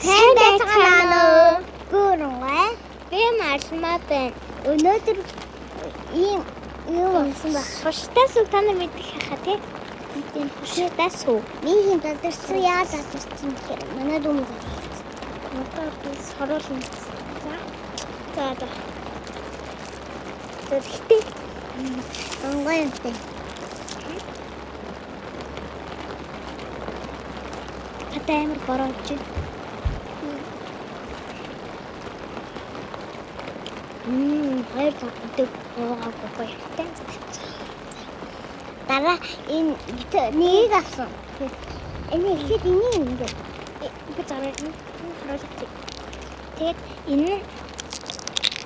Сайн байцгаана уу? Гүрэнгүй. Би Марлмаа байна. Өнөөдөр ийм юм болсон баг. Хуштай сүг та нар мэдэх хаа тий? Тийм хуштай сүг. Миний задарсан яа задарсан гэхээр манай дүү мөн задарсан. Одоо би соруулна. За. За за. За тэгтээ Онгой юмтай. хата амар борооч. Хоёр өдөг уугаагүй баяртай. Дараа энэ нэгийг авсан. Энэ ихэд энийг ингэ. Би зараа энэ харуулах. Тэгээд энэ нь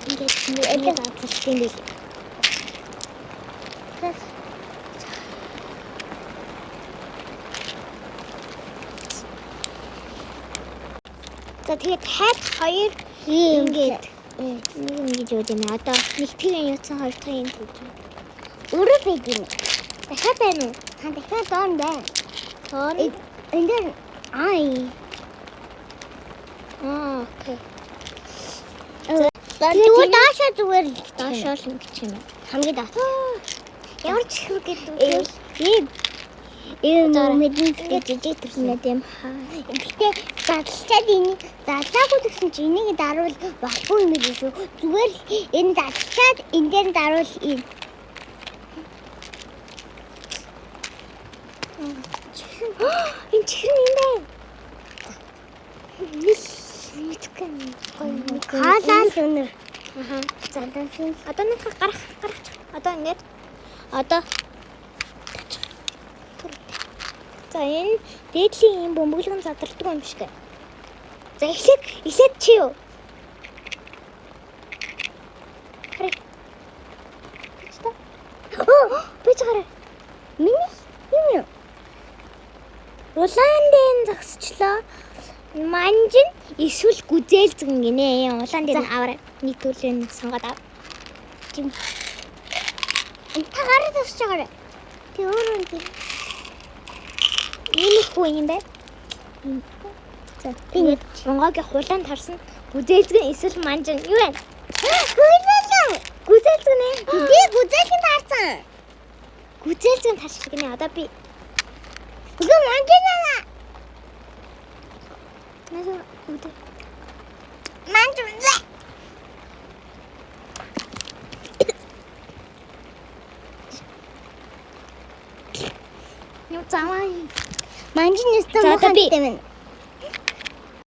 ингээд ингээд задлалт юм байл. За тэгээд хайд хоёр ингээд нэг ингэж юу юм бэ? Одоо нэг тгийн юуцсан хоёр дахь юм тэгж. Өрөө байд юм. Дахиад байна уу? Ха дахиад доор нь байна. Тоор. Энэ дээр ай. Аа, окей. За зүгээр доошоо зүгээр л Доошоо л ингэж юм. хамгийн доош. Ямар чихвэр гэдэг вэ? Ийм ийм Заарай. мэдэн гэж жижиг төрсөн. Ингээд юм хаа. Гэхдээ задлчаад энийг задлаагүй гэсэн чи энийг даруул болохгүй юм биш үү? Зүгээр л энэ задлчаад энэ дээр нь даруул энэ. Чихэр. Энэ чихэр юм байна. Нил мэдгүй юм. Гоё юм. Хаалаа л өнөр. Аха. За одоо нэг гарах гарах. Одоо ингээд одоо За энэ дээдлийн юм бөмбөглөгөн задардаг юм шиг. За эхлээд эхлээд чи юу? Харъя. Чи та? Би ч гараа. Миний юм юу? Улаан дээр нь зогсчлоо. Манжин эсвэл гүзээлзгэн гинэ. Улаан дээр нь аваарай. Нэг төрлийн сонгоод ав. Тийм. Та гараа зогсож байгаарай. Тэ өөрөө тийм. Иймэрхүү юм байна. За тэгээд рунгаагийн хулаан тарсан гүзээлзгэн эсвэл манжин юу вэ? Гүзээлгэн. Гүзээлзгэн ээ. Би гүзээлгэн таарсан. Гүзээлзгэн тарчих гинэ. Одоо би Үгүй манжина. Насаа үдэ. Манжин. Юу замаа. Манжин өстө За, одоо би. мухантай байна.